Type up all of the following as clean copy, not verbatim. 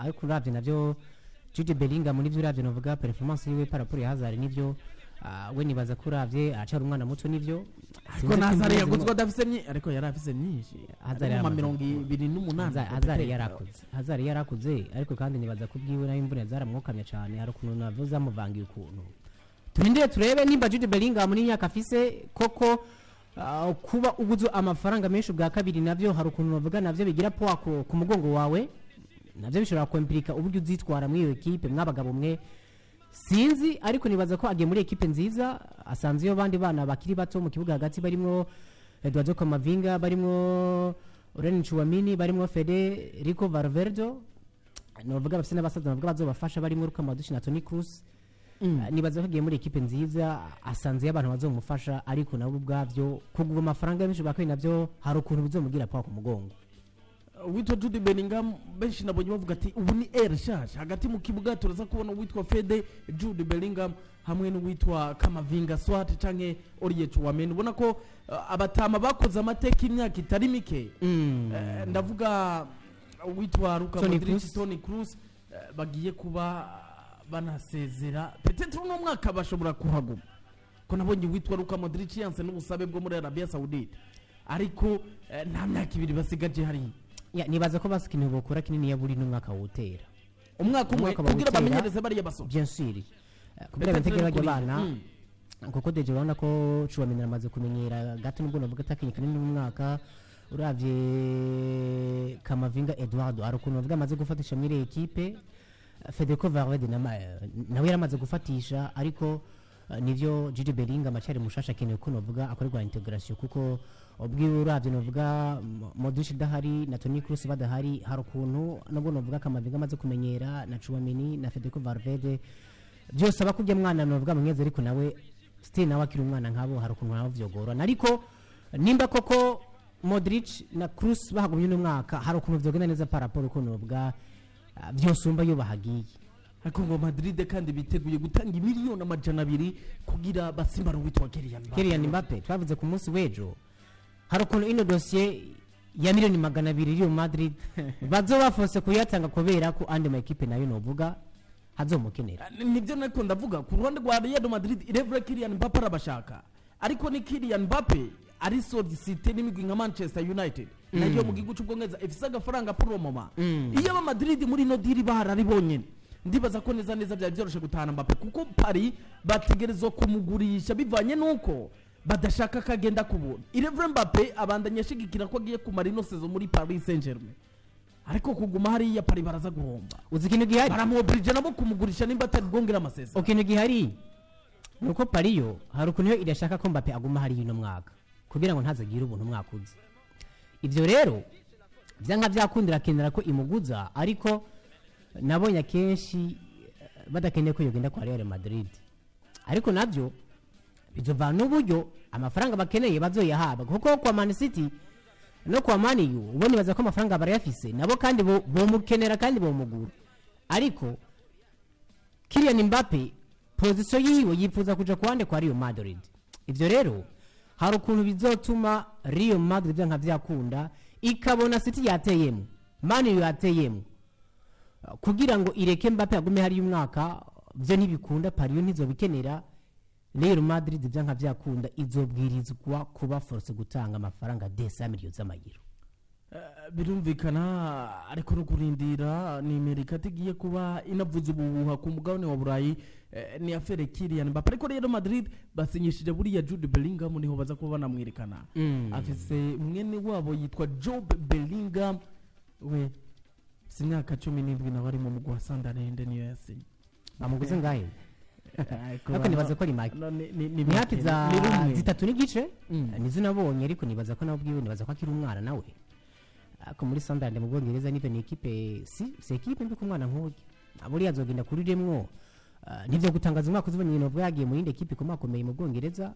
Ariko uravye navyo Jude Bellingham nivyo, uravye novuga performance yiwe par rapport ya Hazard nivyo, we nibaza ko uravye acari umwana muto nivyo. Ariko na Hazard yaguzwe adafise myinshi, ariko yari afise myinshi. Hazard Ari mu ma yaramaze 28. Hazard yarakuze, Hazard yarakuze, ariko kandi nibaza ko ubwiwe nayo imvune zaramwokamye cyane, hari ukuntu navyo zamuvangiye ukuntu. Turindire turebe nimba Jude Bellingham n'imyaka afise koko, kuba uguze amafaranga menshi ubwa kabiri navyo hari ukuntu bavuga navyo bigira poids ku mugongo wawe, navyo bishobora kwempirika uburyo uzitwara muri iyo ekipe mw'abagabo mwe. Sinzi, ariko nibaza ko agiye muri ekipe nziza, asanze iyo bandi bana bakiri bato mu kibuga hagati barimwo Eduardo Camavinga, barimwo Aurélien Tchouameni, barimwo Federico Valverde, novuga bafise n'abasaza bavuga bazobafasha barimwo Luka Modric na Toni Kroos. Nibaza ko agiye muri ekipe nziza, asanze abantu bazomufasha, ariko nabo ubwavyo kugura amafaranga menshi bakwiye navyo hari ukuntu bizomugira poids ku mugongo. Uwitwa Jude Bellingham, benshi nabonye bavuga ati ubu ni ère nshasha hagati mu kibuga, turaza kubona uwitwa Fede, Jude Bellingham hamwe n'uwitwa Camavinga Swat canke Aurélien Tchouameni. Ubona ko abatama bakoze amateka imyaka itari mike. Ndavuga uwitwa Luka Toni Modric, Kroos. Toni Kroos, bagiye kuba banasezera. Peut-être uno mwaka bashobora kuhaguma, ko nabonye uwitwa Luka Modric yanse n'ubusabe bwo muri Arabia Saoudite, ariko nta myaka 2 basigaje hariya. Ya, nibaza ko basi ikintu bokora kinini ya buri n'umwaka wutera. Umwaka umwe Umwaka kugira bawutera. bamenyereze bariya basore. Bien sûr. Kugira bentegere bajya abana, kuko déjà urabona ko Tchouameni amaze kumenyera gato, nubwo navuga atakinye kanini n'umwaka. Uravye Camavinga Eduardo, hari ukuntu bavuga amaze gufatisha muri ekipe. Federico Valverde nawe yaramaze gufatisha, ariko nivyo Jude Bellingham acari mushasha, akeneye ko novuga akorerwa intégration, kuko ubwiwe uravye novuga Modric idahari na Toni Kroos badahari, hari ukuntu nubwo novuga Camavinga amaze kumenyera na Tchouameni na Federico Valverde, byose aba kurya mwana novuga munyeze, ariko nawe still nawe akiri umwana nkabo, hari ukuntu nawe vyogorana. Ariko nimba koko Modric na Kroos bahagumye uno mwaka, hari ukuntu vyogenda neza par rapport ukuntu novuga vyosumba iyo bahagiye. Ariko ngo Madrid kandi biteguye gutanga 200 miliyoni kugira basimbara uwitwa Kylian Mbappe. Kylian Mbappe twavuze ku munsi w'ejo, hari ukuntu ino dossier ya 200 miliyoni Real Madrid bazoba forcé kuyatanga, kubera ko andi ma ekipe nayo novuga hazomukenera. Nibyo nariko ndavuga ku ruhande rwa Real Madrid, irevure Kylian Mbappe arabashaka, ariko ni Kylian Mbappe ari sollicité n'imigwi nka Manchester United nayo mu gihugu cy'Ubwongereza ifise agafaranga pour le moment. Iyo aba Madrid muri ino deal bahari ari bonyene, ndibaza ko neza neza byari byoroshe gutahana Mbappe, kuko Paris bategerezwa kumugurisha bivanye nuko badashaka ko agenda kubona. Irevure Mbappe abandanya ashigikira ko agiye kumara ino saison muri Paris Saint-Germain, ariko kuguma hariya Paris baraza guhomba. Uzi ikintu gihari? Baramuobrije nabo kumugurisha nimba atari bwongera amasezerano. Ikintu gihari ni uko Paris yo hari ukuntu yo idashaka ko Mbappe aguma hariya uno mwaka, kugira ngo ntazagire ubuntu umwaka uza. Ivyo rero vyanka vyakundira akenera ko imuguza, ariko nabonye akenshi badakeneye ko yogenda kwa Real Madrid, ariko navyo bizovana n'uburyo amafaranga bakeneye bazoyahabwa, kuko kwa Man City no kwa Man U ubona baza ko amafaranga barayafise nabo, kandi bomukenera kandi bomugura. Ariko Kylian Mbappe position yiwe yifuza kuja kuwande kwa Real Madrid. Ivyo rero hari ukuntu bizotuma Real Madrid vyanka vyakunda ikabona City yateyemo, Man U yateyemo, kugira ngo ireke Mbappe agume hariya umwaka, byo ntibikunda. Paris ntizobikenera. Real Madrid vyanka vyakunda izobwirizwa kuba forcé gutanga amafaranga 200 millions z'amayero. Birumvikana, ariko no kurindira ni Amerika igiye kuba inavuza ubuhuha ku mugabane wa Burayi. Ni affaire Kylian Mbappe, ariko Real Madrid basinyishije buriya Jude Bellingham, niho baza kuba banamwerekana. Afise mwene wabo yitwa Jobe Bellingham, we si imyaka 17, nawe ari mu mugwi wa Sunderland, niyo yasinye. Bamuguze ngahe? Ariko nibaza ko ari make. No, ni ni hafi make, za ni rumwe. 3.5. Nizo nabonye, ariko nibaza ko nawe ubwiwe nibaza ko akiri umwana nawe, ariko muri Sunderland mu Bwongereza nivyo ni ekipe, si ekipe mbi ku mwana nk'uyu. Buriya azogenda kuri remwo. Nivyo gutangaza umwaka uzibonye ibintu yagiye mu yindi ekipe ikomakomeye mu Bwongereza,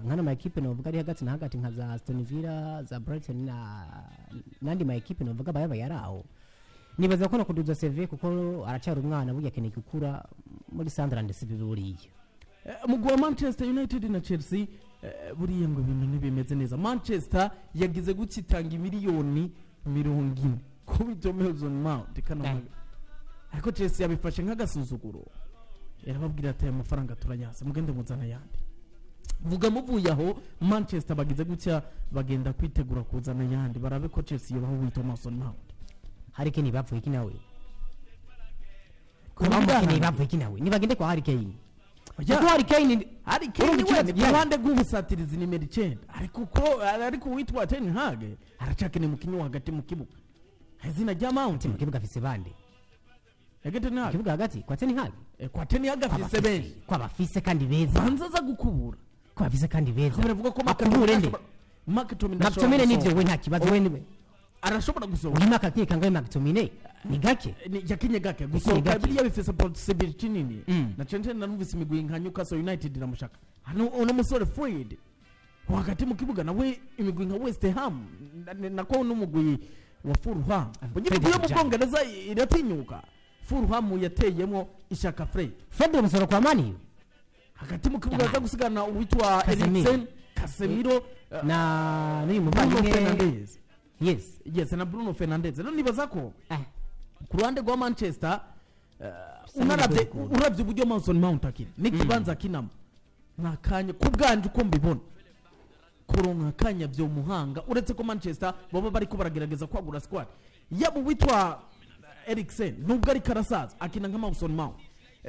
nk'ano ma ekipe novuga ari hagati na hagati nka za Aston Villa, za Brighton na n'andi ma ekipe novuga bayaba yaraho. Nibaza ko no kuduza CV, kuko aracyari umwana, burya akeneye gukura muri Sunderland, si bibi buriya. Mugwi wa Manchester United na Chelsea, buriya ngo ibintu ntibimeze neza. Manchester yagize gutya itanga 40 miliyoni. Kubita Mason Mount kano. Eh. Ariko Chelsea yabifashe nk'agasuzuguro, yarababwira ati: "Aya mafaranga turayazi, mugende muzana ayandi." Vuga muvuye aho, Manchester bagize gutya bagenda kwitegura kuzana ayandi, barabe ko Chelsea yobaho witwa Mason Mount. Harry Kane bapfuye iki nawe? Kuba bamukeneye byarangiye. Bapfuye iki nawe? Nibagende kwa Harry Kane, Oya. kuko Harry Kane Harry Kane urumva we ikibazo ku gihari. ruhande rw'ubusatirizi nimero 9, ariko ko ariko uwitwa Ten Hag aracakeneye umukinnyi wo hagati mu kibuga, izina rya Mount. Mu kibuga afise bande? Ege Ten Mu Hag. kibuga hagati kwa Ten Hag? Kwa Ten Hag afise benshi. Ko abafise kandi beza. Banza aza gukubura. Ko abafise kandi beza. Biravuga ko Akubure nde? McTominay. McTominay nivyo, we nta kibazo, we niwe. Arashobora gusohoka. Uyu mwaka akinye kangahe McTominay? Ni gake. Yakinye gake gusohoka. Gake. Biriya bifise possibility nini. Na cyane cyane narumvise imigwi nka Newcastle United iramushaka. Hano uno musore Fred wo hagati mu kibuga nawe, imigwi nka West Ham nako n'umugwi wa Fulham. Burya imigwi yo mu Fred. Bwongereza iratinyuka. Fulham yateyemo ishaka Fred. Fred umusoro kwa Man U. Hagati mu kibuga aza gusigana uwitwa Casemiro. Eriksen, Casemiro, na n'uyu Bruno muvandimwe. Fernandes. Yes. Yes, na Bruno Fernandes. Rero nibaza ko Ah, ku ruhande rwa Manchester, Bisa n'ibigori. uravye uburyo Mason Mount akina n'ikibanza akinamo, nta kanya ku bwanje uko mbibona kuronka akanya vyomuhanga, uretse ko Manchester baba bariko baragerageza kwagura squad yaba uwitwa Eriksen, nubwo ariko arasaza, akina nka Mason Mount.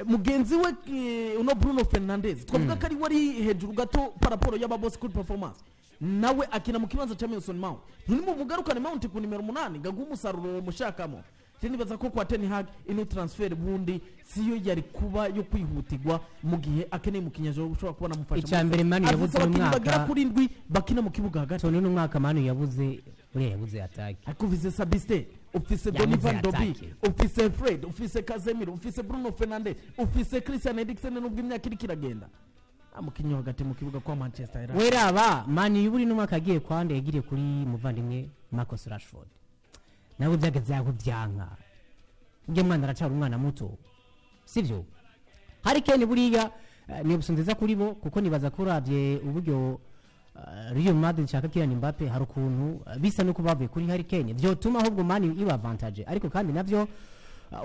Mugenzi we, uno Bruno Fernandes, twavuga ko ari wari hejuru gato par rapport y'aba boss kuri performance, nawe akina mu kibanza cya Mason Mount. Ntimubugarukane Mount ku nimero 8 gaguha umusaruro mushakamo. Je nibaza ko kwa Ten Hag ino transfer bundi siyo yari kuba yo kwihutirwa mu gihe akeneye umukinnyi ushobora kubona amufasha. Icya mbere Man U Afise yabuze uyu abakinnyi mwaka. bagera kuri ndwi bakina mu kibuga hagati. Tony, uno mwaka Man U yabuze, buriya yabuze attaque. Ariko ufise Sabitzer, ufise Yabuze Donny van de Beek, attaque. ufise Fred, ufise Casemiro, ufise Bruno Fernandes, ufise Christian Eriksen, nubwo imyaka iriko iragenda. Amukinnyi hagati mu kibuga kwa Manchester United. Weraba Man U buri n'umwaka yagiye kwande, yagiriye kuri muvandimwe Marcus Rashford, nawe byageze aho byanka. Ujya mwana aracara umwana muto, sivyo? Harry Kane buriya, ni option nziza kuri bo, kuko nibaza ko uravye uburyo Real Madrid ishaka Kylian Mbappe, hari ukuntu bisa nuko bavuye kuri Harry Kane vyotuma ahubwo Man U iba avantage. Ariko kandi navyo,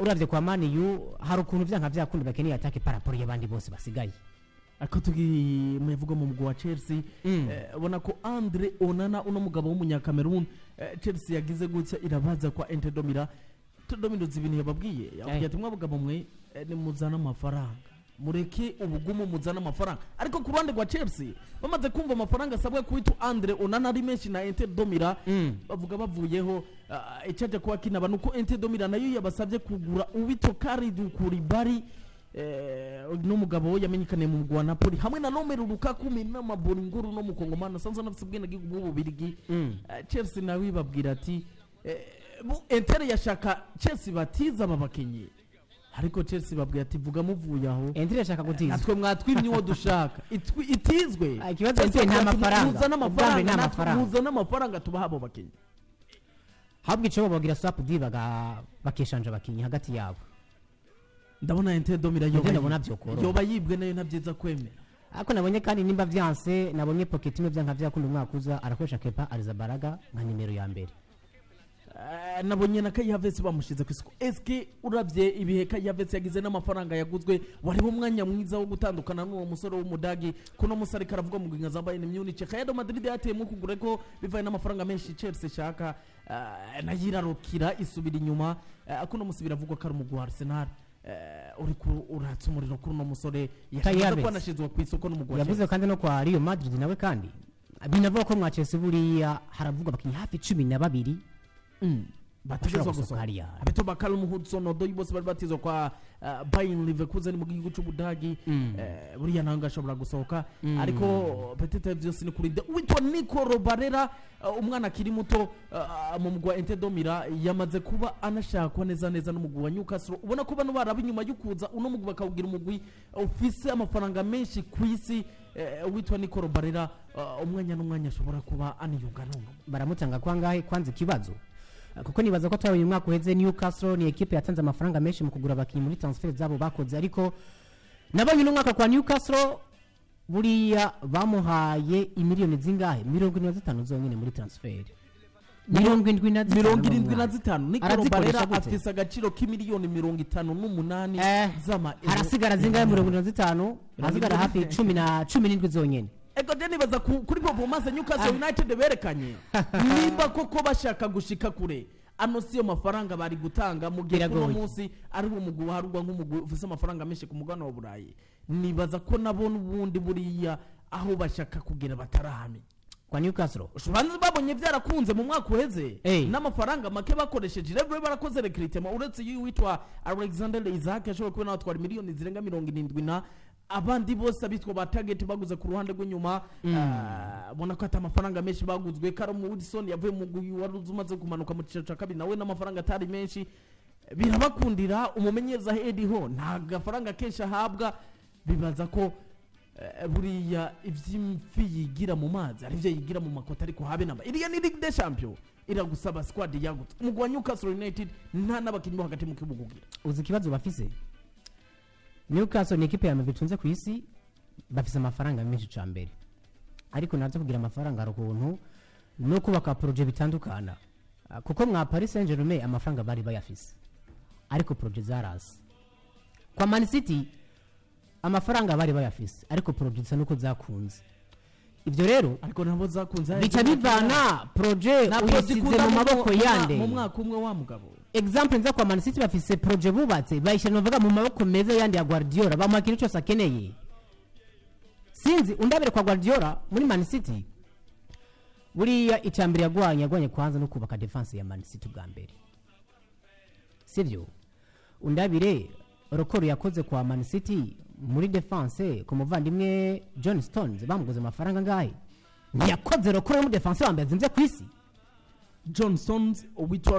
uravye kwa Man U hari ukuntu vyanka vyakunda bakeneye attaque par rapport y'abandi bose basigaye. Ariko tugiye muvuga mu mugwi wa Chelsea, ubona ko Andre Onana, uno mugabo w'umunyakamerun, Chelsea yagize gutya irabaza kwa Inter de Milan. Inter de Milan ibintu yababwiye, yababwiye ati: "Mwabugabo mwe, nimuzane amafaranga, mureke ubugumu, muzane amafaranga." Ariko ku ruhande rwa Chelsea bamaze kumva amafaranga asabwa kuwitwa Andre Onana ari menshi na Inter de Milan, bavuga bavuyeho. Icyaje kuba kinaba nuko Inter de Milan nayo yabasabye kugura uwitwa Kalidou Koulibaly, n'umugabo yamenyekaniye mu mugwi wa Napoli, hamwe na Romelu Lukaku n'amaboringuru no mukongomani asanzwe anafise ubwenegihugu bw'Ububirigi. Chelsea nawe ibabwira ati Inter yashaka Chelsea batiza aba bakinyi, ariko Chelsea babwira ati: "Vuga muvuye aho." Inter irashaka gutiza. Natwe mwatwimye uwo dushaka. Itizwe. Ah, ikibazo Inter nta Chelsea ati, mafaranga. "Muzane Ubwa mbere amafaranga, nta natwe mafaranga. muzane amafaranga tubaha abo bakinyi." Ahubwo ico bagira swap deal, bakeshanja abakinyi hagati yabo. Ndabona Inter de Milan Inter yoba ndabona vyokoroha. yoba yibwe nayo, ntabyiza kwemera. Ariko nabonye kandi nimba vyanse, nabonye Pochettino vyanka vyakunda umwaka uza arakoresha Kepa Arrizabalaga nka nimero ya mbere. Nabonye na Kai Havertz bamushize ku isoko. Eske uravye ibihe Kai Havertz yagize n'amafaranga yaguzwe, wariho umwanya mwiza wo gutandukana n'uwo musore w'Umudagi? Kuno musore ariko aravuga mu ngingo za Bayern Munich, Real Madrid yateyemo kugura ko bivaye n'amafaranga menshi Chelsea ishaka, nayo irarukira isubira inyuma. Kuno musi biravugwa ko ari umugwi wa Arsenal uriko uratsa umuriro kuri uno musore Kai yashize Havertz. ko anashizwe ku isoko n'umugwi wa Yavuze Chelsea. kandi no kwa Real Madrid nawe, kandi binavuga ko mwa Chelsea buriya haravugwa abakinyi hafi 12 Bategerezwa bashobora gusohoka gusohoka. hariya. Abeto ba Callum Hudson Odoi bose bari batizwa kwa Bayern Leverkusen mu gihugu c'Ubudagi. Buriya nawe ngo ashobora gusohoka, ariko petete byose ni kurinde witwa Nico Barella, umwana akiri muto, mu mugwi wa Inter de Milan, yamaze kuba anashakwa neza neza n'umugwi wa Newcastle. Ubona ko bano baraba inyuma y'ukuza uno mugwi bakawugira umugwi ufise amafaranga menshi ku isi. Witwa Nico Barella, umwanya n'umwanya ashobora kuba aniyunga n'uno. Baramutanga kwa ngahe? Kwanza ikibazo, kuko nibaza ko twabonye umwaka uheze Newcastle ni ekipe yatanze amafaranga menshi mu kugura abakinnyi muri transfer zabo bakoze, ariko nabonye uno mwaka kwa Newcastle buriya bamuhaye imiliyoni zingahe? 75 zonyine muri transfer. 75. 75. Nicolo Arazikoresha Barella gute? afise agaciro k'imiliyoni 58 z'ama Harasigara zingahe? 75, hasigara hafi 17 zonyene. Ego, je nibaza kuri performance Newcastle United berekanye, nimba koko bashaka gushika kure, ano siyo mafaranga bari gutanga mu gihe kuno Biragoye. munsi ari uwo mugwi uharugwa nk'umugwi ufise amafaranga menshi ku mugabane wa Burayi. Nibaza ko nabo n'ubundi buriya aho bashaka kugera batarahamenya. Kwa Newcastle. Ubanza babonye byarakunze mu mwaka uheze n'amafaranga make bakoresheje. Rero barakoze recruitment, uretse uyu witwa Alexander Isak yashoboye kubona batwara miliyoni zirenga 70, na abandi bose abitwa ba Targett baguze ku ruhande rw'inyuma, ubona ko ati amafaranga menshi baguzwe. Callum Wilson yavuye mu mugwi wari umaze kumanuka mu cyiciro cya kabiri, nawe n'amafaranga atari menshi birabakundira. Umumenyereza Eddie Howe nta gafaranga kenshi ahabwa. Bibaza ko buriya ivy'imfi yigira mu mazi ari byo yigira mu makota, ariko habe namba iriya ni Ligue des Champions, iragusaba squad yagutse. Umugwi wa Newcastle United nta n'abakinnyi bo hagati mu kibuga ugira. Uzi ikibazo bafise? Newcastle ni ikipe ya mbere itunze ku isi, bafise amafaranga menshi ca mbere, ariko navyo kugira amafaranga hari ukuntu no kubaka projet bitandukana. Kuko mwa Paris Saint Germain amafaranga bari bayafise, ariko projet zarasi. Kwa Man City amafaranga bari bayafise, ariko projet zisa nuko zakunze. Ivyo rero Ariko nabo zakunze. bica bivana projet Na projet uyisize ikunda mu maboko yande. Mu mwaka umwe wa mugabo. Example nza kwa Man City, bafise projet bubatse, bayishyira novuga mu maboko meza yandi ya Guardiola, bamuha ikintu cyose akeneye. Sinzi undabere kwa Guardiola muri Man City, buriya icambere yagwanye kwanza no kubaka defense ya Man City ubwa mbere, sivyo? Undabire record yakoze kwa Man City muri defense ku muvandimwe John Stones, bamuguze amafaranga ngahe? Ntiyakoze record yo mu defense wa mbere azimvye ku isi. John Stones, witwa